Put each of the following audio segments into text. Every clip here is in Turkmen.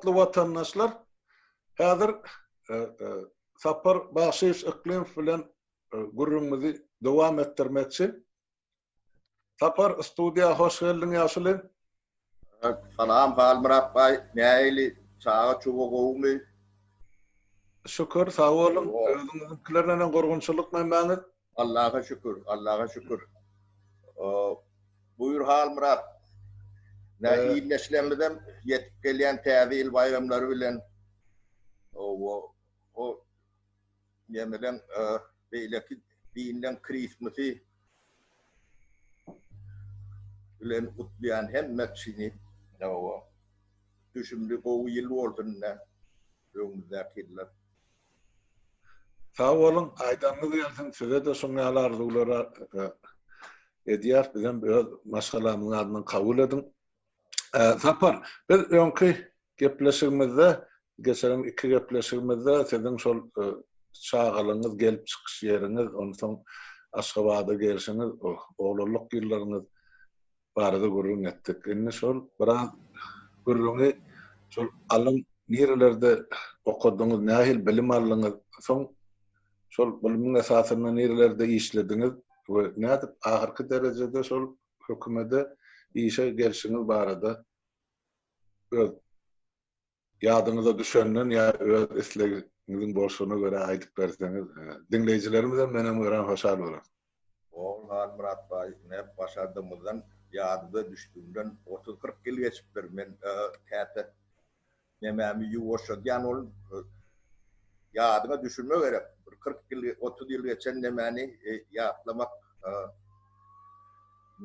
Watandaşlar, häzir Sapar Bagşyýewiç Yklymow bilen gürrüňimizi dowam etdirmekçi. Sapar, studiýa hoş geldiň ýaşuly. Salam Halmyrat baý, nähili, çaga-çuga gowumy? Şükür, sag boluň. Özüňiziňkiler neneň gurgunçylyk nämäňiz? Allaha şükür, Allaha şükür. Buýur Halmyrat. Nä ildeşlerimizem ýetip gelýän täze ýyl baýramlary bilen o o nemeleň beýleki dinleň Christmasy bilen gutlaýan hemme kişini o düşümli gowy ýyl bolsun ine öňümizdäki ýyllar. Sag boluň, aýdanyňyz gelsin, size-de şuň ýaly arzuwlary edýäris, bizem öz maşgalamyzyň adyndan kabul ediň. Sapar, biz öňki gepleşigimizde, geçiren iki gepleşigimizde siziň şol çagalygyňyz, gelip çykyş ýeriňiz, onsoň Aşgabada gelşiňiz, oglanlyk ýyllaryňyz barada gürrüň etdik. Indi şol biraz gürrüňi şol alym nirelerde okadyňyz, nähili bilim aldyňyz, soň şol bilimiň esasynda nirelerde işlediňiz we nädip ahyrky derejede şol hökümede işe gelşiňiz barada öz Ýadyňyza düşenden ýa öz islegiňiziň bolşuna görä aýdyp berseňiz, diňleýjilerimizem menem örän hoşal bolar. Ogul Halmyrat baý, ine, başardygymyzdan, ýadymyza düşdüginden otuz-kyrk ýyl geçipdir. Men käte nemämi ýuwaşadýan bolup, ýadyňa düşürme gerek. Bir 40 ýyl, 30 ýyl geçen nemäni ýatlamak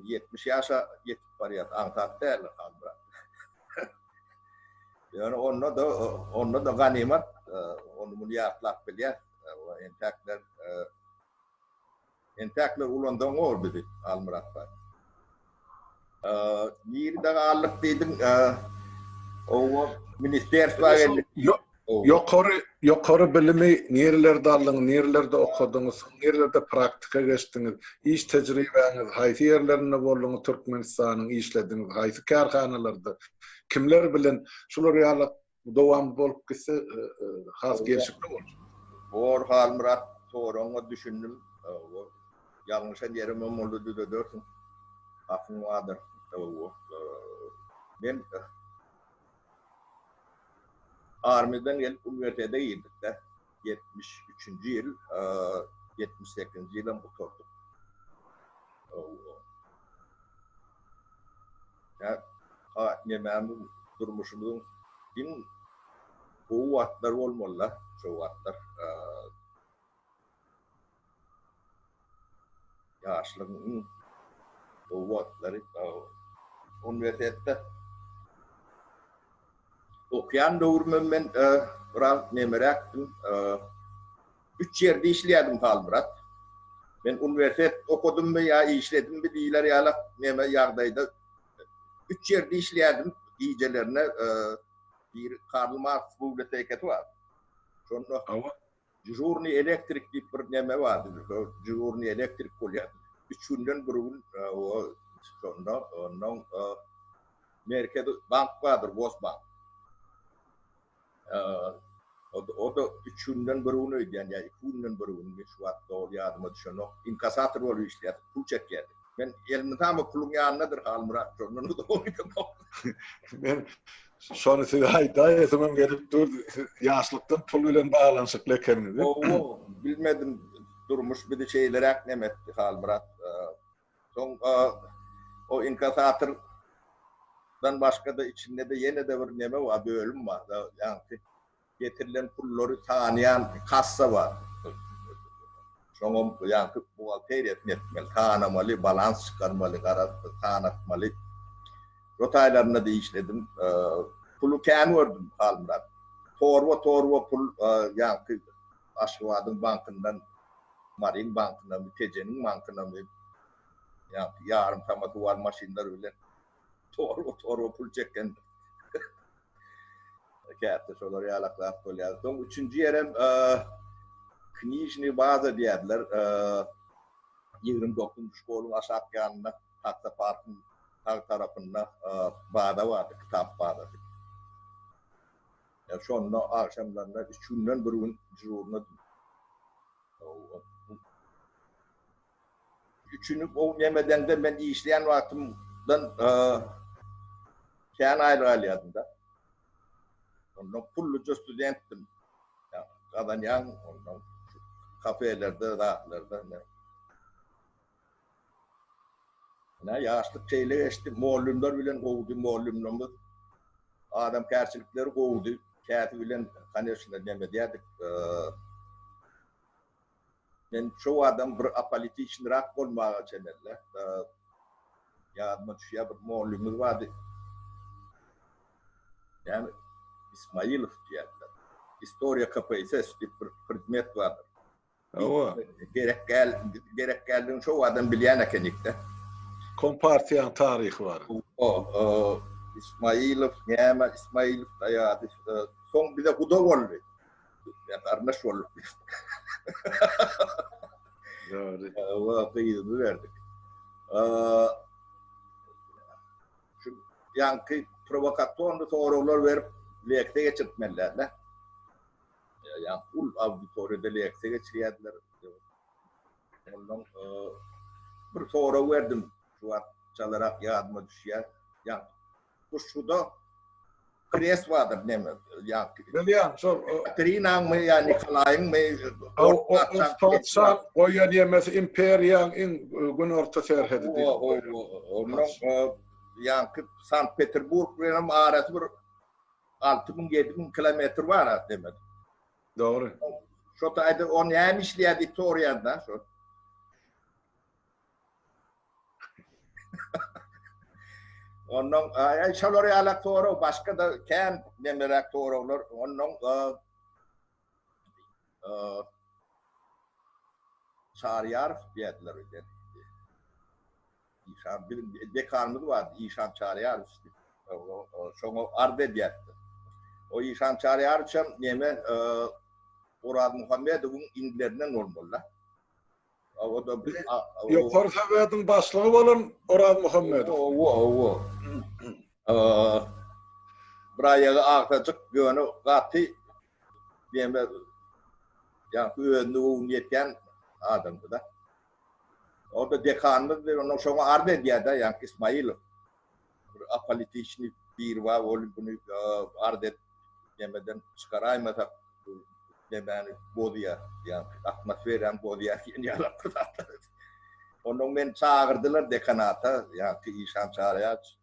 70 ýaşa ýetip barýas, aňsat däl, Halmyrat. Ýöne onda-da, onda-da ganymat, ony muny ýatlap bilýäs. Entäkler, entäkler ulansaň bor bizi, Halmyrat baý. Nirede galdyk diýdiň? Owa, ministerstwa geldik. Ýokary, ýokary bilimi nirelerde aldyňyz, nirelerde okadyňyz, soň nirelerde praktika geçdiňiz, iş tejribäňiz haýsy ýerlerinde bolduňyz Türkmenistanyň, işlediňiz, haýsy kärhanalarda, kimler bilen, şular ýaly dowamly bolup gitse has gelşikli bolar. Bor Halmyrat soragyňa düşündim. Ýalňyşan ýerimem bolsa düzedersiň. Hakyň bardyr. Men Armiýadan gelip uniwersitete girdik-de. 73-nji ýyl, 78-nji ýylam gutardyk. Ýa, ha, nemämiz, durmuşymyzyň iň gowy wagtlary bolmaly-da, şo wagtlar. Ýaşlygyň iň gowy wagtlary uniwersitetde okaýan döwrümem men biraz nemeräkdim. Üç ýerde işleýärdim Halmyrat. Men uniwersitet okadymmy ýa işledimmi diýler ýaly neme ýagdaýda üç ýerde işleýärdim gijelerine bir Karl Marks bibliotekasy bar. Şonda Dejurnyý elektrik diýip bir neme bardy, dejurnyý elektrik bolýar. Üç günden bir gün o şonda ondan merkezi bank bardyr, Gosbank. O da üç günden bir gün öýdýän ýa iki günden bir gün, şu wagt dogry ýadyma düşenok. Inkassator bolup işleýärdi, pul çekýärdi. Men elmydama puluň ýanyndadyr Halmyrat, şondan uzaga gidemok. Men Şony size aýdaýasymam gelip durdy. Siz ýaşlykdan pul bilen baglanyşykly ekeniňiz. Hawa, bilmedim, durmuş bizi şeýleräk neme etdi, Halmyrat. Soň o inkassatordan başga-da içinde-de ýene-de bir neme bar, bölüm bar. Ýaňky Getirilen pullary sanaýan kassa bar. Şoňam ýaňky buhgalteriýasyny etmeli, sanamaly, balans çykarmaly, garaz, sanatmaly. Şo taýlarynda-da işledim. Puly kän gördüm, Halmyrat. Torba-torba pul ýaňky Aşgabadyň bankyndan, Maryň bankynamy, Tejeniň bankynamy, ýaňky ýarym samoswal maşynlar bilen torba-torba pul çeken. Käte şolar ýalak zat bolýar. Soň üçünji ýerem Knižnyý baza diýerler. 29-njy şkoluň aşak ýanynda, taksoparkyň sag tarapynda baza bardy, kitap bazasy. Şonda agşamlaryna üç günden bir gün dyžurnadym. Üçüni o nemeden-de men işleýän wagtymdan kän aýlyk alýardym-da. Ondan pulluja studentdim. Gazanýan ondan kafelerde, zatlarda. Ine, ýaşlyk şeýle geçdi. Mugallymlar bilen gowudy, mugallymlarymyz adamkärçilikleri gowudy. Käsi bilen, koneçno, neme diýerdik, Men şo adam bir apolitiçnyrak bolmaga çemeli. Ýadyma düşýär bir mugallymymyz bardy. Näme Ismailow diýerdiler. Istoriýa KPSS diýip bir predmet bardyr. Hawa. Gerek gel, gerek geldigini şo adam bilýän ekenikde. Kompartiýanyň taryhy bar. O, Ismailow näme Ismailow daýady. Soň bize guda boldy. Ýa garyndaş bolduk biz. Dogry. Hawa, gyzyny berdik. Şu ýaňky prowokasionny soraglar berip leksiýa geçirtmeliler-de. Ýa uly auditoriýada leksiýa geçirýärdiler. Ondan bir sorag berdim. Şu wagt çalarak ýadyma düşýär. Ýa Guşguda kres bardyr neme ýa Bilýän şol Katerinaňmy ýa Nikolaýyňmy Patyşa goýan ýemesi imperiýaň iň günorta serhedi diýip. Ondan ýaňky Sankt Peterburg bilen arasy bir 6000 7000 kilometr bar demek. Dogry. Şo taýda o näme işleýär diýip soraýan da şo. Ondan aý şolar ýalak sorag başga-da kän nemeräk soraglar. Ondan Çaryýarow diýerdiler öýden. Işan biziň dekanymyz bardy, Işan Çaryýarow diýip. Şoňa arz edýärdi. O Işan Çaryýarow hem neme Oraz Muhammedowyň inilerinden bolmaly-da. Ýokary Sowetiň başlygy bolan Oraz Muhammedow. Hawa, hawa. Bir aýagy agsajyk, ýöne gaty neme ýaňky özüne göwni ýetýän adamdy-da. O-da dekanymyz bir ondan şoňa arz edýär-de, ýaňky Ismailow. Bir apolitiçnyý biri bar, ol buny arz edip nemeden çykaraýmasak nemäni bozýar, ýagny atmosferany bozýar diýen ýaly bir zatlar. Ondan meni çagyrdylar dekanata, ýagny Işan Çaryýaç.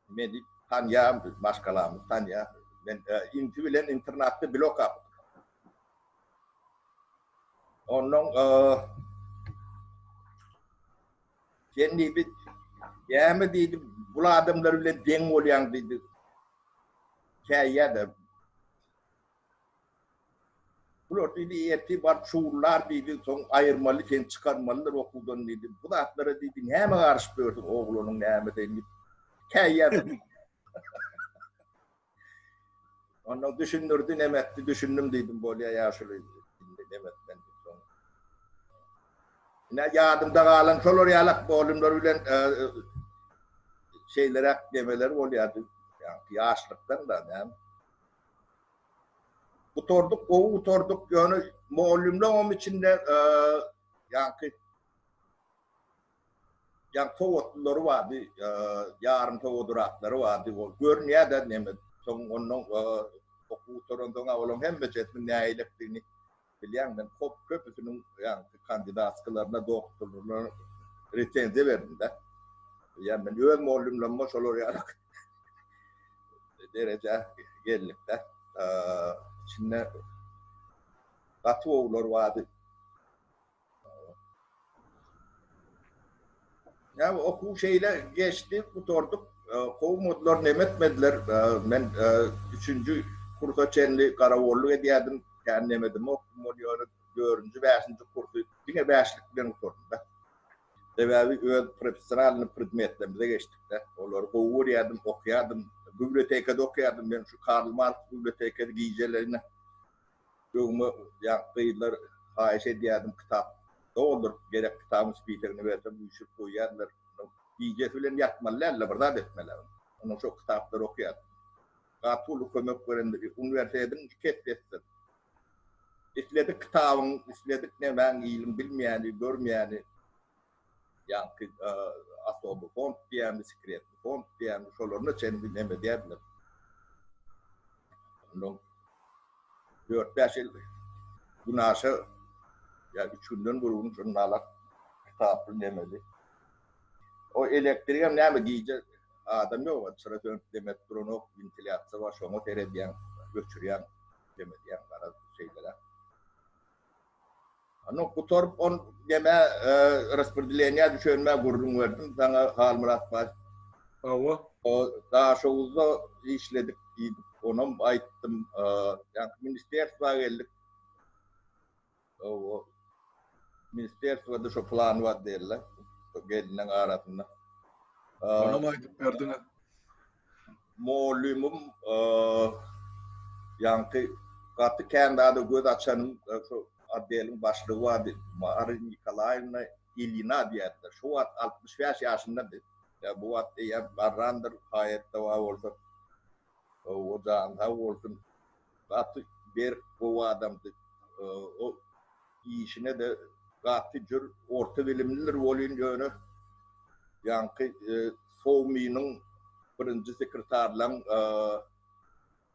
Meni tanýar, maşgalamyzy tanýar. Men inti bilen internatda bile okapdyk. Ondan Sen diýdi, näme diýdi, bul adamlar bilen deň bolýaň diýdi. Käýýär-de. Bular diýdi, ertir baryp şugullar diýdi, soň aýyrmaly, seni çykarmalydyr okuwdan diýdi. Bu zatlara diýdi, näme garyşyp ýörsüň, oglanyň nämedeýin diýip, käýýär. Ondan düşündirdi, neme etdi, düşündim diýdim, bolýa ýaşuly, indi neme etmen diýip. Ine ýadymda galan şolar ýalak mugallymlar bilen e, şeýleräk nemeler bolýardy. Ýaşlykdan da näme. Gutardyk, gowy gutardyk, ýöne mugallymlaryň içinde e, ýaňky Ýa sowatlylary bardy, ýarym sowadyraklary bardy. Ol görünýär-de neme, soň ondan okuw gutaransoň olaryň hemmejesiniň nähilekdigini bilýän men. Kop köpüsiniň ýaňky kandidatskilerine, doktorlaryna resenziýa berdim-de. Ýa men öz mugallymlaryma şolar ýaly derejä geldik-de. Içinde gaty gowular bardy. Ýa okuw şeýle geçdi, gutardyk. Kowmadylar, neme etmediler. Men üçünji kursa çenli garagolluk edýärdim. Kän neme edemokdym, ol ýöne dördünji, bäşinji kursy diňe bäşlik bilen gutardym-da. Sebäbi öz professionalnyý predmetlerimize geçdik-de. Olary gowy görýärdim, okaýardym. Bibliotekada okaýardym. Men şu Karl Marks bibliotekasy gijelerine Öňüme ýa gyzlar haýyş edýärdim kitap dolduryp gerek kitabyň spisegini bersem üýşürip goýýardylar. Gijesi bilen ýatmaly däldi bir zat etmeli. Ondan şo kitaplary okýardym. Gaty uly kömek berendir. Uniwersitetiň iki essesidir. Isledik kitabyň, isledik nemäň iliň bilmeýäni, görmeýäni ýaňky osoby fond diýýärmi, sekretny fond diýýärmi, şolaryna çenli neme edýärdiler. Ondan dört-bäş ýyl günaşa ýa üç günden bir gün şondan alak kitaply nemeli. O elektrigem näme gije adam ýok, çyra sönüp demek duranok, wentilýasiýa bar, şoňa seredýäň, öçürýäň, demedýäň, garaz şeýleräk. Ony gutaryp on neme raspredeleniýä düşenime gürrüň berdim saňa Halmyrat baý. Hawa. O Daşoguzda işledik diýdik, onam aýtdym. Ýaňky ministerstwa geldik. O ministerstwada şo plan bar diýdiler. Şo gelinleň arasynda. Onam aýdyp berdiňiz. Mugallymym ýaňky gaty kän zada göz açanym şo otdeliň başlygy bardy. Marýa Nikolaýewna Ilýina diýerdiler. Şo wagt 65 ýaşyndady. Ýa bu wagt eýýäm garrandyr, haýatda bar bolsa. O jany sag bolsun. Gaty berk gowy adamdy. O işine-de gaty jür orta bilimlidir welin ýöne ýaňky Sowminiň birinji sekretarlaň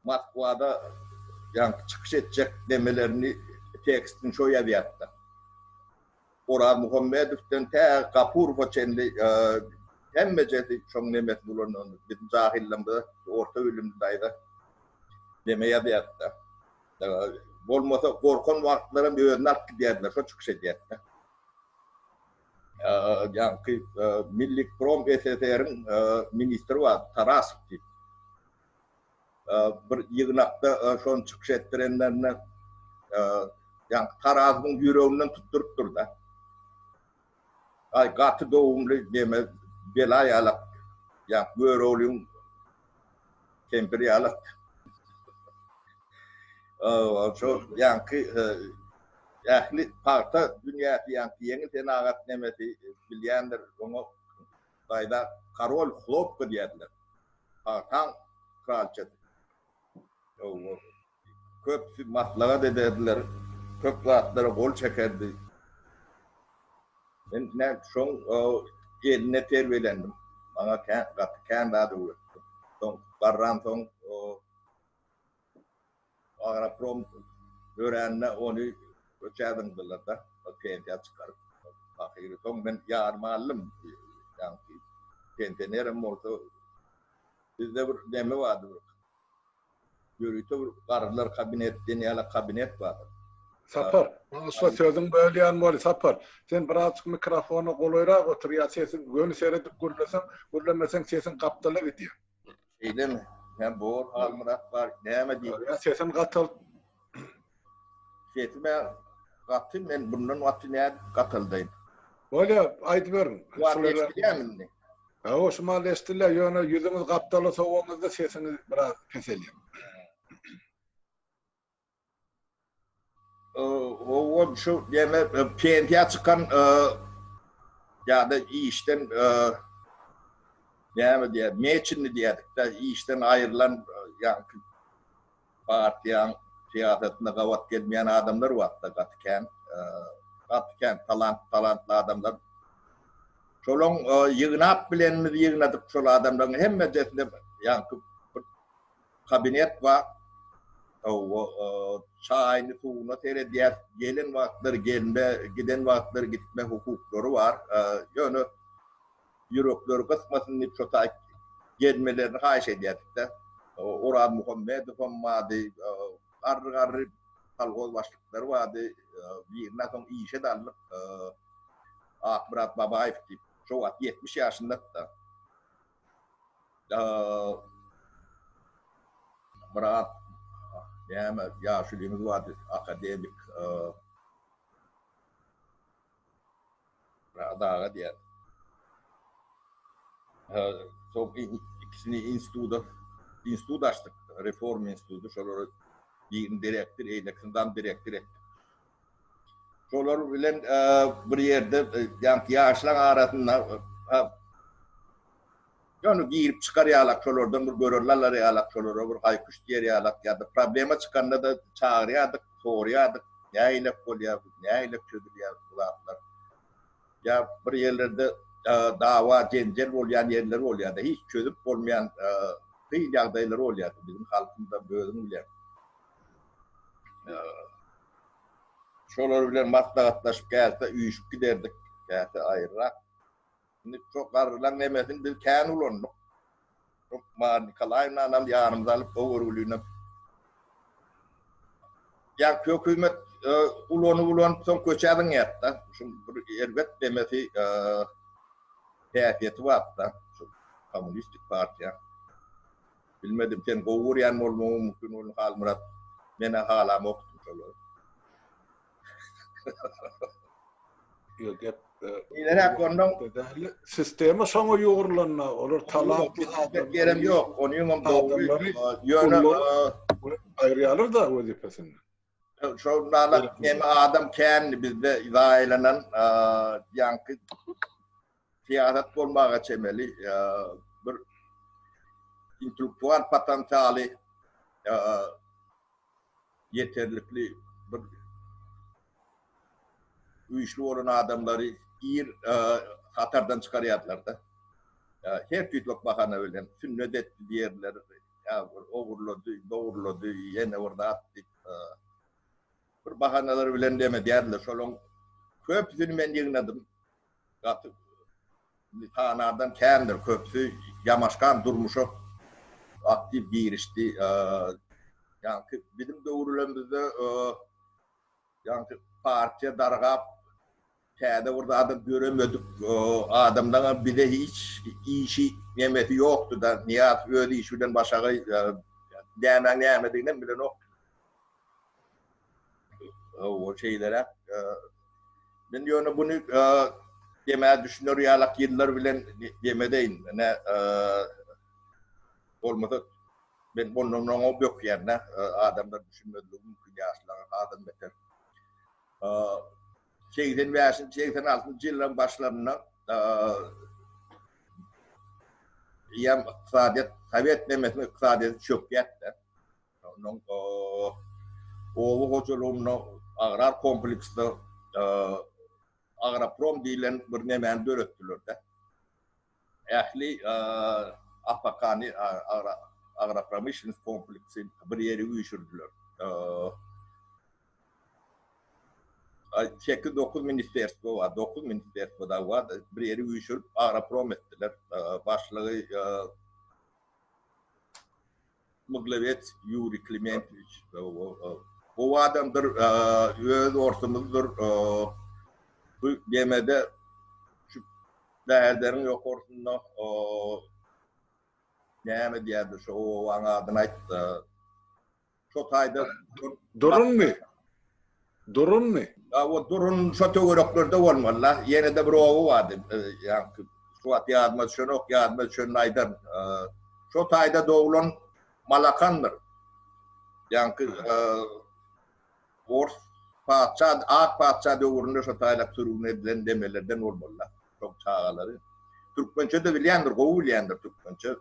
Moskwada ýaňky çykyş etjek nemelerini tekstini şo ýazýardy. Oraz Muhammedowdan tä Gapurowa çenli hemmejesi şoň nemesini ulanandy. Biziň jahyllarymyza orta bilimli daýza neme ýazýardy-da. Bolmasa gorkan wagtlaram özüni alyp gidýärdiler, şo çykyş edýärdi-de. Ýaňky Millikprom SSR-iň ministri bardy, Tarasow diýip. Bir ýygnakda şony çykyş etdirenlerinde ýaňky Tarazowyň ýüreginden tutdurypdyr-da. Aý, gaty dogumly neme, bela ýalak, ýaňky Göroglyň kempiri ýalak. Şo ýaňky ähli pagta dünýäsi, ýaňky ýeňil senagat nemesi bilýändir, oňa daýza korol hlopka diýerdiler. Pagtaň kralçasy. Köpüsi maslahat ederdiler, köp zatlara gol çekerdi. Men ine şoň elinde terbiýelendim. Maňa kän, gaty kän zat öwretdi. Soň garransoň Agroprom dörände ony köçä zyňdylar-da, pensiýa çykaryp. Ahyry soň men ýanyma aldym. Ýaňky pensionerem bolsa bizde bir neme bardy bir Ýörite bir garrylar kabinet diýen ýaly kabinet bardyr. Sapar, bagyşla sözüňi bölýän boli Sapar. Sen birazjyk mikrofona golaýrak otur ýa sesiň göni seredip gürleseň, gürlemeseň sesiň gapdala gidýär. Şeýlemi? Hä bor Halmyrat bar. Näme diýip? Ýa sesiň gatalt. Sesim-ä gaty men bundan gaty nädip gataldaýyn. Bolýa, aýdyberiň. Eşidilýärmi indi? Hawa, şu mahal eşidilýär, ýöne ýüzüňizi gapdala sowaňyzda sesiňiz biraz peselýär. Hawa, şu ýene pensiýa çykan ýa-da işden näme diýer, meçinli diýerdik-de, işden aýrylan ýaňky Partiýaň syýasatyna gabat gelmeýän adamlar barda gaty kän. Gaty kän talant talantly adamlar. Şolaň ýygnap bilenimizi ýygnadyk şol adamlaryň hemmejesine ýaňky bir kabinet bar. Hawa, çaýyny suwuna seredýäs. Gelen wagtlary gelme, giden wagtlary gitme hukuklary bar. Ýöne ýürekleri gysmasyn diýip şo taýt gelmelerini haýyş edýärdik-de. Oraz Muhammedowam bardy, garry-garry kolhoz başlyklary bardy. Birine soň işe-de aldyk. Akmyrat Babaýew diýip, şo wagt 70 ýaşyndady-da. Myrat näme ýaşulyňyz bardy, akademik. Adaga diýer. Soň ikisini instituta institut açdyk. Reform instituty şolary birini direktor, eýlekisini zam direktor etdik. Şolar bilen bir ýerde ýaňky ýaşlaň arasynda. Ýöne girip çykar ýalak şolardan bir görelde alar ýalak şolara bir haý-küş diýer ýalak ýa-da problema çykanda-da çagyrýardyk, soraýardyk, nähilek bolýar, nähilek çözülýär bu zatlar. Ýa bir ýerlerde dawa, jenjel bolýan ýerler bolýar-da, hiç çözüp bolmaýan kyn ýagdaýlar bolýardy biziň halkymyzda özüň bilýäň. Şolar bilen maslahatlaşyp käte üýşüp giderdik, käte aýryrak. Indi şo garrylaň nemesini biz kän ulandyk. Şo Mariýa Nikolaýewnanam ýanymyza alyp, o görgülinem. Ýa hökümet ulanyp-ulanyp soň köçä zyňýar-da. Şuň bir erbet nemesi, häsiýeti bar-da, şu kommunistik partiýa. Bilmedim, sen gowy görýän bolmagyň mümkin ony Halmyrat. Men-ä halamokdym şolary. Ýok, gep Ileräk ondan sistema şoňa ýugrulanda, olar talantly adamlar. Gerem ýok, onuňam dogry. Ýöne aýyrýarlar da wezipesinden. Şo nalak neme adam kändi bizde zaýalanan ýaňky syýasat bolmaga çemeli bir intellektual potensialy ýeterlikli bir güýçli bolan adamlary ir hatardan çykarýardylar-da. Her tüýtlük bahana bilen sünnet etdi diýerler, ýa bir ogurlady, dogurlady, ýene bir zat diýip, bir bahanalar bilen demedýärdiler. Şolaryň köpüsini men ýygnadym. Gaty sanardan kändir, köpüsi ýamaşgan durmuşa aktiw girişdi. Ýaňky biziň döwürlerimizde ýaňky partiýa dargap, täze bir zadam döremedik adamlaryň bize hiç işi nemesi ýokdy-da. Nyýazow öz işi bilen başagaý, nämäň nämediginem bilenok. Hawa, şeýleräk. Men ýöne buny demä düşüner ýalak ýyllar bilen demedeýin. Ine, bolmasa men ondan oňa bökýän-dä. Adamlar düşünmezligi mümkin, ýaşlaryň hasam beter. 85-nji, 86-njy ýyllaryň başlarynda eýýäm ykdysadyýet, sowet nemesiniň ykdysadyýeti çökýärdi. Onuň oba hojalygynda agrar kompleksde Agroprom diýlen bir nemäni döretdiler-de. Ähli APK-ny, agropromyşlennost kompleksi bir ýere üýşürdiler. 8-9 ministerstwo bar, 9 ministerstwo dagy bar, bir ýere üýşürip Agroprom etdiler. Başlygy Myglewets Ýuriý Klimentowiç gowy adamdyr, öz orsumyzdyr. Bu gemede şu bärderiň ýokarsynda näme diýerdi şu obaň adyny aýt. Şo taýda Durunmy? Durunmy? O Durun şo töwereklerde bolmaly-la. Ýene-de bir oba bardy. Ýaňky şu wagt ýadyma düşenok, ýadyma düşenini aýdaryn. Şo taýda doglan Malakandyr. Ýaňky ors patyşa, ak patyşa döwründe şo taýlak sürgün edilen demelerden bolmaly-la. Şoň çagalary. Türkmençe-de bilýändir, gowy bilýändir türkmençe.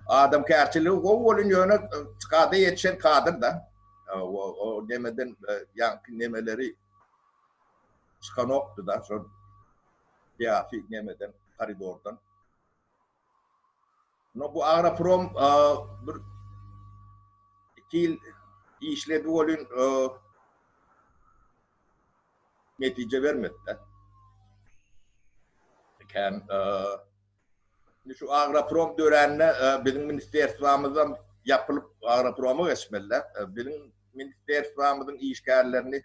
Adamkärçiligi gowy bolun ýöne kada ýetişen kadr-da. O nemeden ýaňky nemeleri çykanokdy-da şol syýasy nemeden koridordan. No bu Agroprom bir iki ýyl işledi welin netije bermedi-de. Kän Indi şu Agroprom dörände biziň ministerstwamyzam ýapylyp Agroproma geçmeli-dä. Biziň ministerstwamyzyň işgärlerini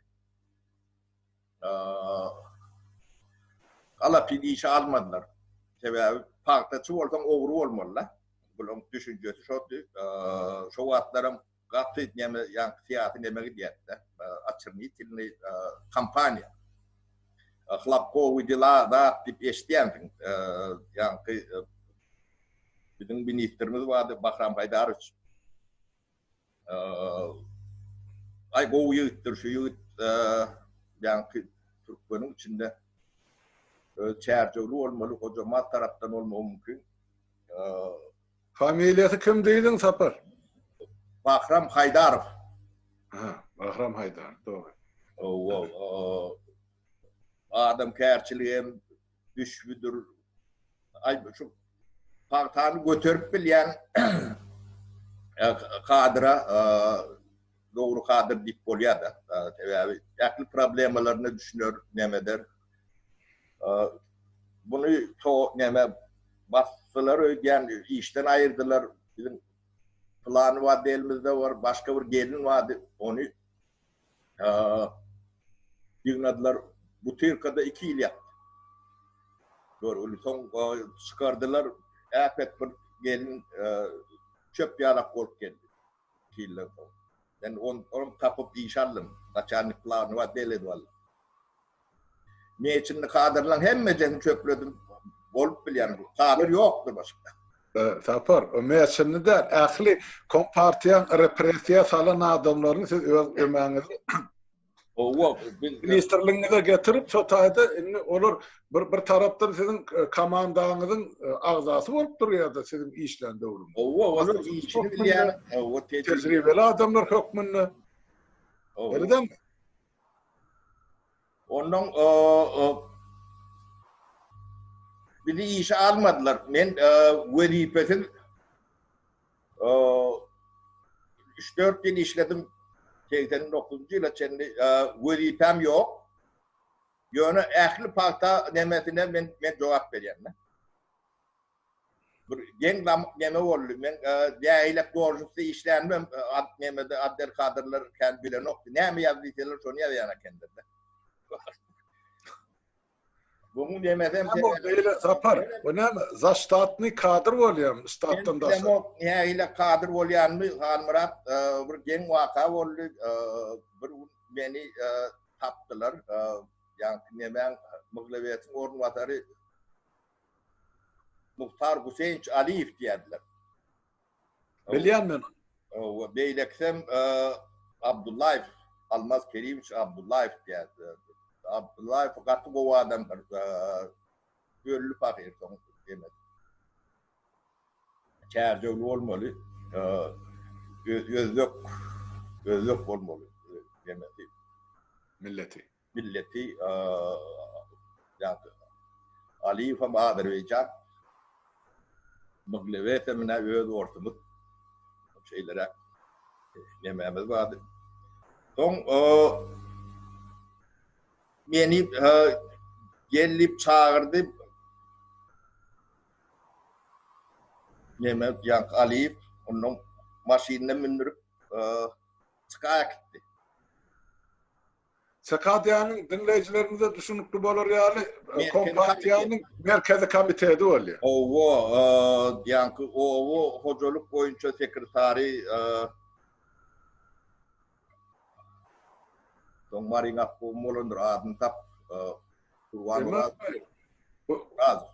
galapyn işe almadylar. Sebäbi pagtaçy bolsaň ogry bolmaly-da. Bularyň düşünjesi şoldy. Şo wagtlaram gaty neme ýaňky syýasy neme gidýärdi-de. Oçernitelnyý kampaniýa. Hlapkowy dela zat diýip eşidýänsiň. Ýaňky biziň ministrimiz bardy Bahram Haýdarowiç. Aý gowy ýigitdir şu ýigit ýaňky türkmeniň içinde. Öz Çärjewli bolmaly, Hojamaz tarapdan bolmagy mümkin. Familiýasy kim diýdiň Sapar? Bahram Haýdarow. Ha, Bahram Haýdarow, dogry. Hawa, adamkärçiligi hem düşbüdir. Aý şu pagtany göterip bilýän kadra dogry kadr diýip bolýar-da. Sebäbi ähli problemalaryna düşüner, näme eder. Muny to näme basdylar öýdýän, işden aýyrdylar. Biziň plany bardy elimizde bar, başga bir gelin bardy, ony ýygnadylar. Butyrkada iki ýyl ýatdy. Görgüli soň çykardylar, äpet bir gelin çöp ýalak bolup geldi. Iki ýyldan soň. Men ony tapyp işe aldym. Naçalnik plany bardy, edip aldym. Meçinli kadrlaň hemmejesini çöpledim. Bolup bilýän bu. Kadr ýokdur başga. Sapar, o meçinli däl, ähli kompartiýaň repressiýa salan adamlaryny siz öz ömäňizi Owa, biz ministrligiňize getirip, şo taýda indi olar bir bir tarapdan siziň e, komandaňyzyň e, agzasy bolup durýar-da siziň işlän döwrüňiz. Owa, olar işini bilýän, owa, tejribeli adamlar hökmünde. Öyle dälmi? Ondan bizi işe almadylar. Men wezipesiz 3-4 ýyl işledim. 89-njy ýyla çenli wezipäm ýok. Ýöne ähli pagta nemesine men men jogap berýän. Bir geň neme boldy. Men däýlek dožnostda işlänimem ad nemede otdel kadrlar kän bilenokdy. Näme ýaz diýseler şony ýazýan ekenler-de. Buň nemesem Beýle Sapar, bu näme? Zaştatnyý kadr bolýarmy ştatdan daşary? Bilemok nähili kadr bolýanymy Halmyrat bir geň waka boldy. Bir gün meni tapdylar. Ýaňky nemäň Myglabesiň orunbasary Muhtar Guseýnç Aliýew diýerdiler. Bilýän men ony. Hawa, beýlekisem Abdullaýew, Almaz Kerimowiç Abdullaýew diýerdiler. Abdullaýew gaty gowy adamdyr. Öldi pahyr soň demek. Çärjewli bolmaly. Özbek, özbek bolmaly demesi. Milleti. Milleti ýa-da Aliýewem Azerbaýjan, Mglewesem ine öz orsumyz. Şeýleräk nemämiz bardy. Soň meni gel diýip çagyrdy. Neme ýaňky Aliýew ondan maşynyna mündürip çyka äkitdi. Sakadiýanyň diňleýjilerimize düşünikli bolar ýaly, Kompartiýanyň Merkezi komiteti bolýar. Hawa, ýaňky oba hojalyk boýunça sekretary soň Maryň obkomy bolandyr, adyny tap, Gurban Myradow.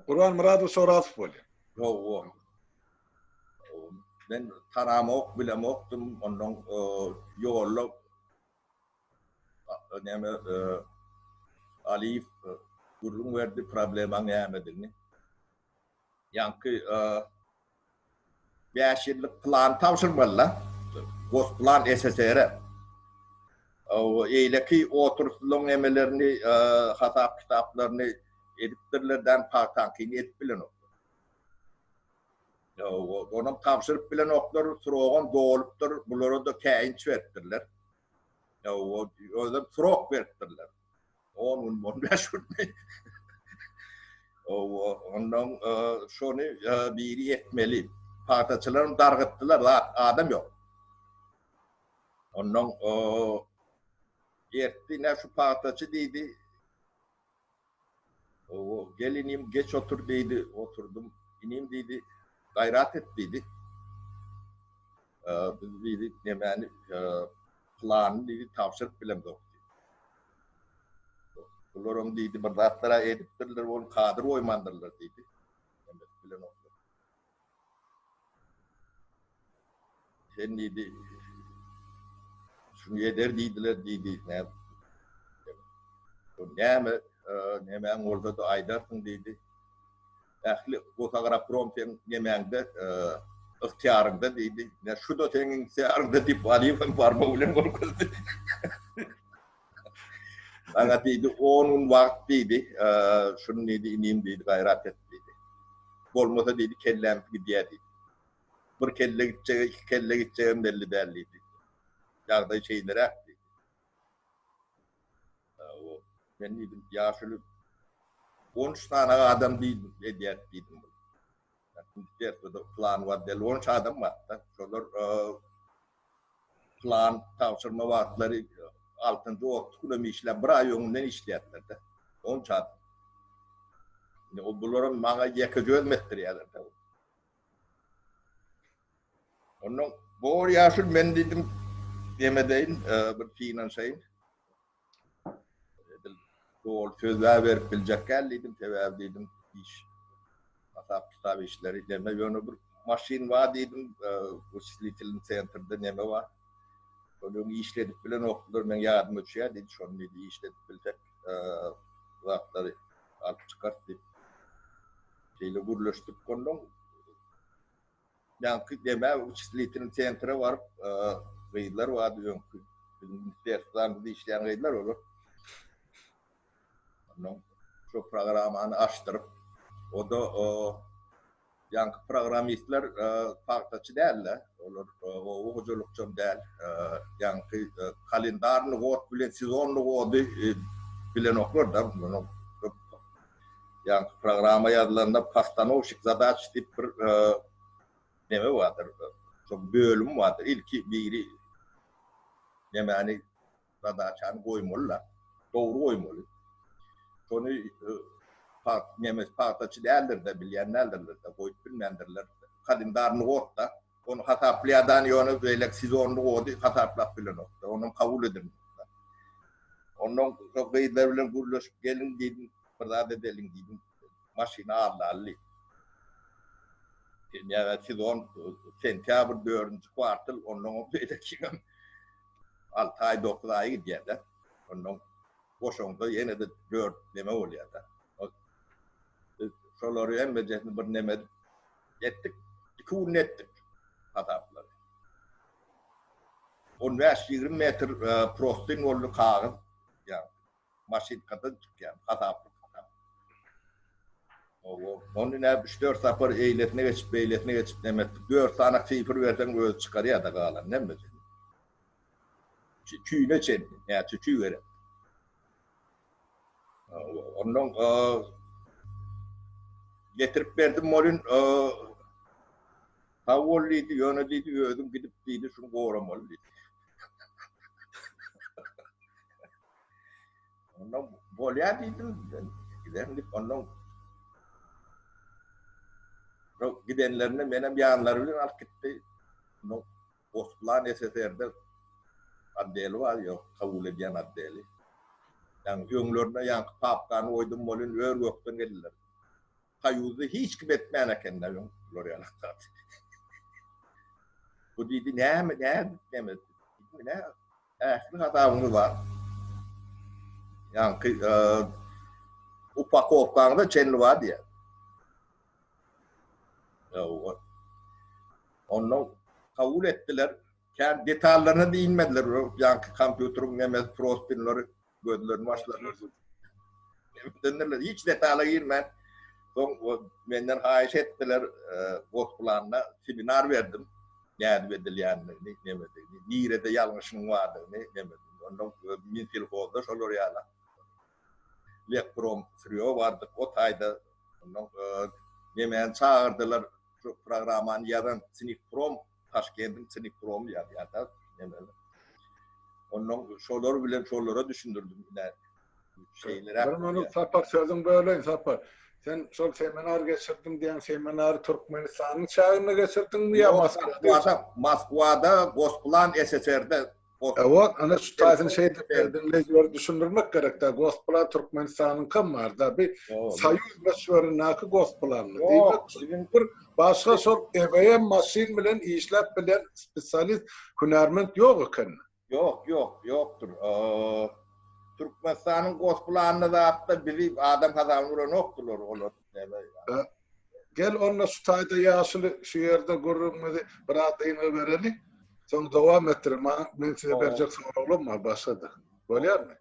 Gurban Myradow Orazow bolýar. Hawa. Men tanamok, bilemokdym, ondan ýolda näme Aliýew gürrüň berdi problemaň nämedigini. Ýaňky 5 ýyllyk plan tabşyrmaly-da. Gosplan SSR-e. Eýleki otruslyň nemelerini, hasap-kitaplaryny edipdirler, pagtaňkyny edip bilenoklar. Onam tabşyryp bilenoklar, srogam dolupdyr, bulara-da käýinç beripdirler. Özem srok beripdirler. On gün, on bäş günmi? Ondan şony biri etmeli. Pagtaçylaram dargytdylar, zat, adam ýok. Ondan ertdi, ine şu pagtaçy diýdi. Owo, gel inim, geç otur diýdi. Oturdym. Inim diýdi, gaýrat et diýdi. Biz diýdi, nemäni, plany diýdi, tabşyryp bilemzok diýdi. Bularam diýdi, bir zatlar-a edipdirler, ony kadr goýmandyrlar diýdi. Hemmesi bilenoklar. Sen diýdi, şuny eder diýdiler diýdi. Näme? Nemäň bolsa-da aýdarsyň diýdi. Ähli Gosagroprom seň nemäňde, ygtyýaryňda diýdi. Ine, şu-da seň ygtyýaryňda diýip, Alyýew hem barmagy bilen görkezdi. Maňa diýdi, on gün wagt diýdi, şuny diýdi, inim diýdi, gaýrat et diýdi. Bolmasa diýdi, kelläm gidýär diýdi. Bir kelle gitjegi, iki kelle gitjegem belli däl diýdi. Ýagdaý şeýleräk diýdi. Men diýdim, ýaşuly 13 sany adam diýdim, edýär diýdim. Ministerstwoda plan bar del 13 adam bar-da. Şolar plan tabşyrma wagtlary altynjy otuz günem işläp, bir aý öňünden işleýärler-de. 13 adam. Indi o bularam maňa ýekeje özüm etdirýärler-de. Ondan bor ýaşul men diýdim demedeýin bir synanyşaýyn. Edil doly sözlä berip biljek däl diýdim, sebäbi diýdim iş hasap kitap işleri deme ýöne bir maşyn bar diýdim, wyçislitelnyý sentrde neme bar. Şony öň işledip bilenokdylar, meň ýadyma düşýär diýdi, şony diýdi işledip bilsek zatlary alyp çykarys diýip. Şeýle gürleşdik ondan Ýaňky demä uçislitelnyý sentre baryp, gyzlar bardy öňki biziň ministerstwamyzda işleýän gyzlar olar. Ondan şo programmany açdyryp, o-da ýaňky programmistler pagtaçy däl-de, olar oba hojalykçam däl. Ýaňky kalendarnyý god bilen sezonnyý gody bilenoklar-da. Ýaňky programma ýazylanda postanowşik zadaç diýip bir neme bardyr, şo bölüm bardyr. Ilki biri nemäni zadaçany goýmaly-da, dogry goýmaly. Şony neme pagtaçy däldir-de, bilýän däldirler-de, goýup bilmändirler. Kalendarny god-da, ony hasaplaýardan ýöne beýleki sezonly gody hasaplap bilenok-da, onam kabul edilmedi. Ondan şo gyzlar bilen gürleşip geliň diýdim, bir zat edeliň diýdim. Maşyny aldaly diýdim. Ýa sezon sentýabr dördünji kwartal, ondan o beýlekigem 6 aý, 9 aý gidýär-de. Ondan goşaňda ýene-de dört neme bolýar-da. Biz şolary hemmejesini bir neme edip etdik. Iki günde etdik hasaplary. On bäş-ýigrimi metr prostyn boldy kagyz, ýa maşynkadan çykýan hasaplyk kitap. Owo, ony näme üç-dört sapar eýlesine geçip, beýlesine geçip näme etdik. Dört sany sifr berseň özi çykarýar-da galanyny hemmesini. Çüýüne çenli, näçe çüý gerek. Ondan getirip berdim bolun sag bol diýdi, ýöne diýdi özüň gidip diýdi şuny goramaly diýdi. Ondan bolýar diýdim, giderin diýip ondan gidenlerinde menem ýanlary bilen alyp gitdi. Ondan Gosplan SSR-de otdeli bar, ýok, kabul edýän otdeli. Ýaňy öňlerine ýaňky papkany goýdum welin ör-gökden geldiler. Soýuzda hiç kim etmän eken-dä öň bular ýaly zat. Bu diýdi, näme, nädip näme? Diýdim, nä, ähli hasabyňyz bar. Ýaňky upakowkaňyza çenli bar diýýär. Ondan kabul etdiler. Kän detallaryna değinmediler. Ýaňky kompýuteriň nemesi prostynlary gözlerini başlaryny döndürler. Hiç detala girmän soň menden haýyş etdiler. Gosplanda seminar berdim. Nädip edilýändigini, nemedigini, nirede ýalňyşyň bardygyny, nemedigini. Ondan Minselhozda şolar ýaly. Lekprom sürýo bardyk. O taýda Ondan nemäni çagyrdylar, şu programmany ýazan Sinikprom, Taşkendiň Sinikpromy ýazýar-da, nemeler. Ondan şolar bilen şolara düşündirdim, ine, şeýleräk. Bir minut Sapar, sözüňi böleýin Sapar. Sen şol seminar geçirdim diýen seminary Türkmenistanyň çäginde geçirdiňmi ýa Moskwada? Moskwada, Gosplan SSR-de Ewa, ana şu taýsyny şeýdip diňleýjilere düşündirmek gerek-dä, Gosplan Türkmenistanyňkam bar-da, bi Soýuz möçberindäki Gosplanmy? Diýmek, bir başga şol EVM maşyn bilen işläp bilýän spesialist, hünärment ýok eken. Ýok, ýok, ýokdur. Türkmenistanyň Gosplanynda zatda bizi adam hasabyna ulanokdylar olar. Gel onda şu taýda ýaşuly şu ýerde gürrüňimizi biraz dyngy bereli. Soň dowam etdirelim. Men size berjek soraglarym bar başga-da. Bolýarmy?